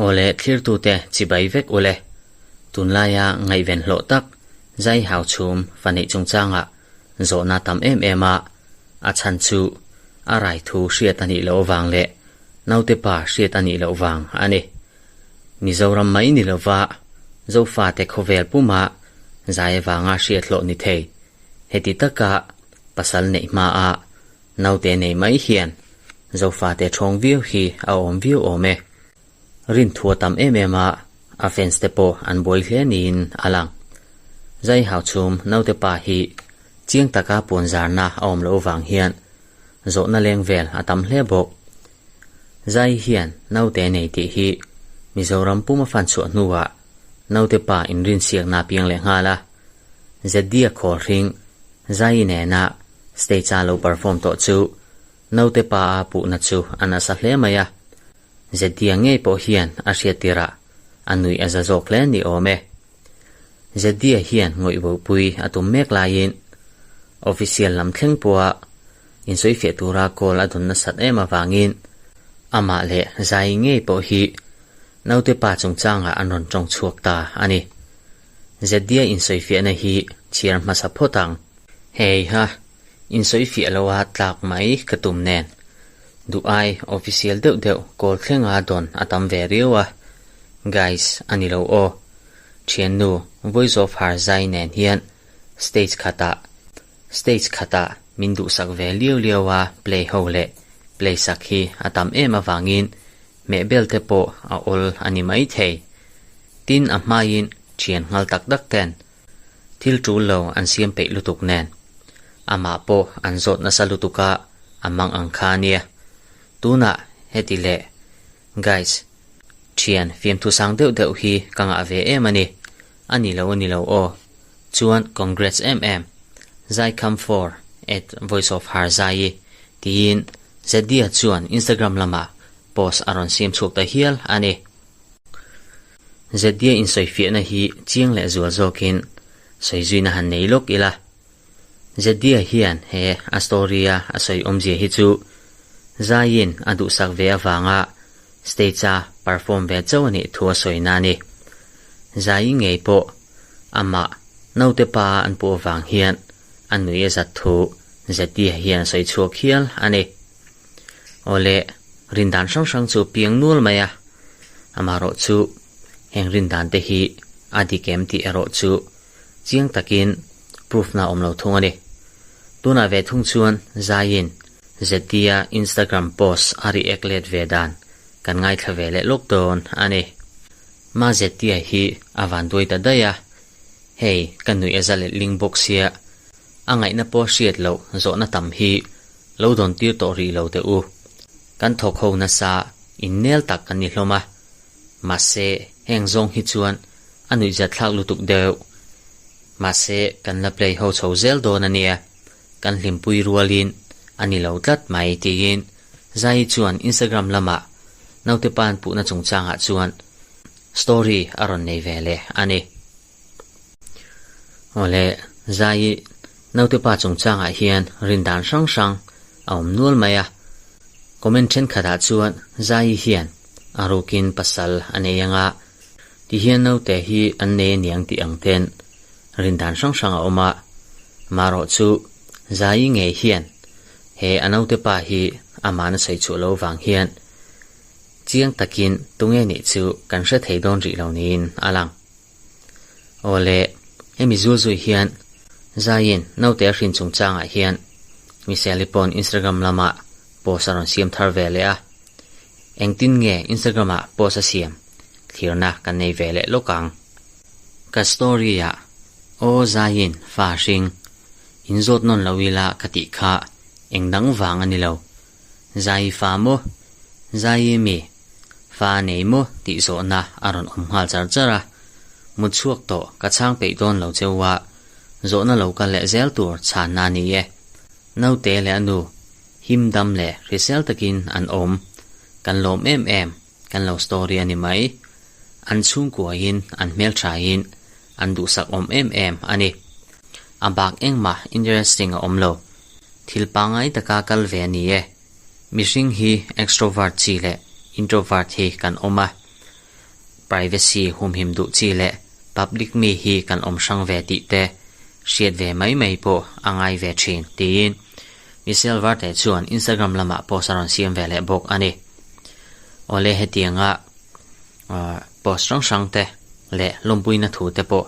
Awle thlirtute chibai vek ule. Tunlaia ngaihven hlawh tak zai hau chhum fa neih chungchangah zawhna tam em em a, a chhan chu a rai thu hriat a nih loh vang leh naute pa hriat a nih loh vang a ni. Mizoram mai ni lova Zofate khawvel puma zai avanga hriat hlawh ni thei. Heti taka pasal neih hmaa naute nei mai hian Zofate ṭhawng viau hi a awm viau awm e. Rinthua tam em em a, a fans te pawh an buai hle niin a lang. Zai Hauchhum naute pa hi chiang taka puan zarna a awm loh vang hian zawhna leng vel a tam hle bawk. Zai hian naute nei tih hi Mizoram puma fan chhuah hnuah naute pa inrinsiakna a piang leh nghal a. Zeddia Khawlhring Zai nena stage a lo perform tawh chu naute pa a puhna chu a nasa hle mai a. Zeddia ngei pawh hian a hriat tirah a nuih a za zawk hle ni awm e. Zeddia hian ngawih bopui a tum mek laiin official lam thleng pawha insawifiah tura call a dawn nasat em avangin amah leh Zai ngei pawh hi naute pa chungchangah an rawn tawng chhuak ta a ni. Zeddia insawifiahna hi chhiar hmasa phawt ang. Hei ha, insawifiah loa tlak mai ka tum nen. Duh ai official deuh deuh call thlenga dawn a tam ve riau a. Guys, a ni lo aw. Thiannu Voice of Her zai nen hian stage khatah stage khatah min duhsak ve liau liau a play ho leh play sak hi a tam em avangin hmehbel te pawh a awl a ni mai thei. Tin a hmaiin thian nghal tak tak ten thil tul lo an siam peih lutuk nen amah pawh an zawt nasa lutuk a a mang ang kha ania. Tunah heti leh guys thian fiamthu sang deuh deuh hi ka ngah ve em a ni. A ni lo a ni lo aw. Chuan congrats em em. Zai come for at voice of har zai i tiin Zedia chuan Instagram lamah post a rawn siam chhuak ta hial a ni. Zedia insawifiahna hi chiang leh zual zawkin sawizuina han nei lawk ila. Zedia hian he a story-a a sawi awmzia hi chu Zaiin a duhsak ve avanga stage-a perform ve chauh a nih thu a sawina a ni. Zai ngei pawh amah naute pa an puh avang hian a nui a zat thu Zedia hian a sawi chhuak hial a ni. Awle, rindan hrang hrang chu piang nual mai a, amaherawh chu heng rindan te hi a dik em tih erawh chu chiang takin proof na awm lo thung a ni. Tunah ve thung chuan Zaiin Zetia Instagram post a react let ve dan kan ngaithla ve leh lawk dawn a ni. Ma Zetia hi a van duai ta daih a, hei ka nuih a za let ling bawk sia, a ngaihna pawh hriat loh zawhna tam hi Lo dawn tir tawh rih lo teh u. Kan thawk ho nasa in nel tak kan ni hlawm a. Mahse, heng zawng hi chuan a nuihzat thlak lutuk deuh. Mahse, kan la play ho chho zel dawn a nia. Kan hlimpui rualin a ni lo tlat mai tiin Zaii chuan Instagram lamah naute pan puhna chungchangah chuan story a rawn nei ve leh a ni. Awle, Zaii naute pa chungchangah hian rindan hrang hrang a awm nual mai a. Comment thenkhatah chuan Zaii hian a rukin pasal a nei anga tihian naute hi an nei aniang tih ang ten rindan hrang hrang a awm a. Marawh chu Zaii ngei hian he a naute pa hi amahna sawi chhuah lo vang hian chiang takin tunge nih chu kan hre thei dawn rih lo niin a lang. Awle, hemi zul zui hian Zaiin naute a hrin chungchangah hian Michelle-i pawn Instagram lamah post a rawn siam thar ve leh a. Engtin nge Instagram-ah post a siam thlirna kan nei ve leh lawk ang. Ka story-ah Aw Zaiin fa hring, inzawt nawn lo ila ka tih kha engdang vang a ni lo. Zai fa maw? Zai mi? Fa a nei maw? tih zawhna a rawn awm nghal char char a. Mut chhuak tawh ka chhang peih dawn lo cheu a, zawhna lo kal leh zel tur chhanna a ni e. Naute leh a nu, him dam leh hrisel takin an awm. Kan lawm em em, kan lo story a ni mai. An chhungkuain an hmelthain an duhsak awm em em a ni. A bak engmah interesting a awm lo. Thil pangngai taka kal ve a ni e. Mihring hi extrovert chi leh introvert hi kan awm a. Privacy humhim duh chi leh public mi hi kan awm hrang ve tih te hriat ve mai mai pawh a ngai ve thin, tiin Michelle Varte chuan Instagram lamah post a rawn siam ve leh bawk a ni. Awle hetianga post hrang hrang te leh lawmpuina thu te pawh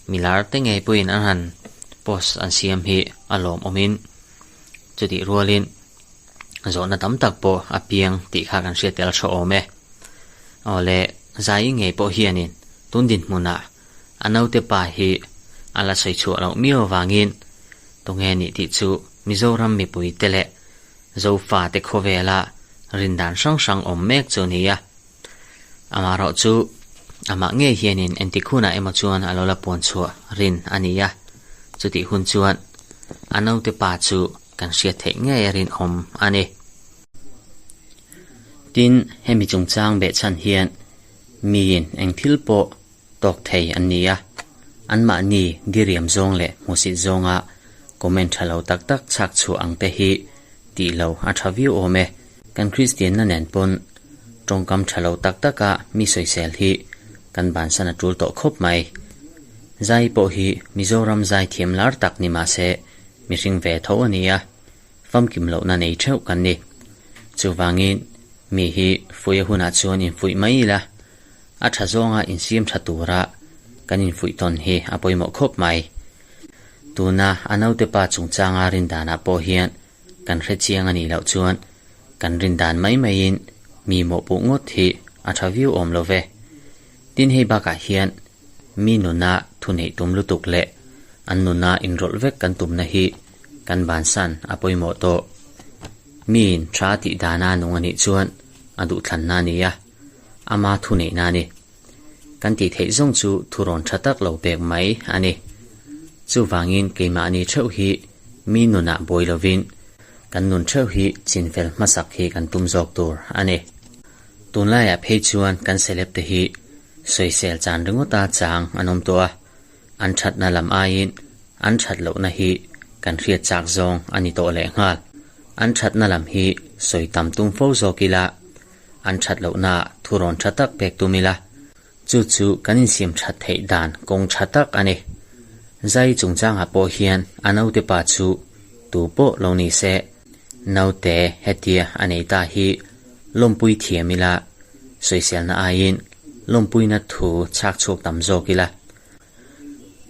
milar te ngei pawhin an han post an siam hi a lawmawmin chutih rualin zawhna tam tak pawh a piang tih kha kan hriat tel tha awm e. Awle Zaii ngei pawh hianin tun dinhmunah a naute pa hi a la sawi chhuah loh miau avangin tunge nih tih chu Mizoram mipui te leh Zofa te khawvela rindan hrang hrang awm mek chu a ni a. Amaherawh chu amah ngei hianin entik hunah emaw chuan a lo la puan chhuah rin a ni a, chutih hun chuan a naute pa chu kan hriat theih ngei a rinawm a ni. Tin, hemi chungchang behchhan hian miin eng thil pawh tawk thei an ni a, anmahni diriam zawng leh hmusit zawnga comment tha lo tak tak chhak chhuah ang te hi tih lo a tha viau awm e. Kan Kristianna nen pawn tawngkam tha lo tak taka mi sawisel hi kan bansan a tul tawh khawp mai. Zai pawh hi Mizoram zai thiam lar tak ni mahse mihring ve tho a ni a, famkim lohna nei theuh kan ni. Chuvangin mi hi fuih a hunah chuan infuih mai ila, A tha zawnga insiam tha tura kan infuih tawn hi a pawimawh khawp mai. Tuna a naute pa chungchanga rindanah pawh hian kan hre chiang a nih loh chuan kan rindan mai maiin mi mawhpuh ngawt hi a tha viau awm lo ve. Tin hei bakah hian mi nuna thuneih tum lutuk leh an nuna inrawlh vek kan tumna hi kan bansan a pawimawh tawh. Miin tha tih dana nung a nih chuan a duhthlanna a ni a. Ama thuneihna a ni. Kan tih theih zawng chu thurawn tha tak lo pek mai a ni. Chuvangin keimahni theuh hi mi nunah buai lovin kan nun theuh hi chinfel hmasak hi kan tum zawk tur a ni. Tunlaiah phei chuan kan celeb te hi sawisel chan ringawta chang an awm tawh a, an thatna lam aiin an that lohna hi kan hriat chak zawng a ni tawh lehnghal. An thatna lam hi sawi tam tum fo zawk ila An that lohna thurawn tha tak pek tum ila, chu chu kan insiam that theih dan kawng tha tak a ni. Zai chungchangah pawh hian a naute pa chu tu pawh lo ni se, naute hetia a nei ta hi lawmpui thiam ila, sawiselna aiin lawmpuina thu chhak chhuak tam zawk ila,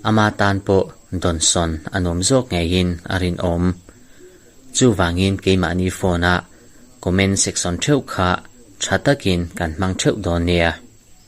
ama tan pawh dawnsawn a nuam zawk ngeiin a rinawm. Chuvangin keimahni phone-a comment section theuh kha tha takin kan hmang theuh dawn nia.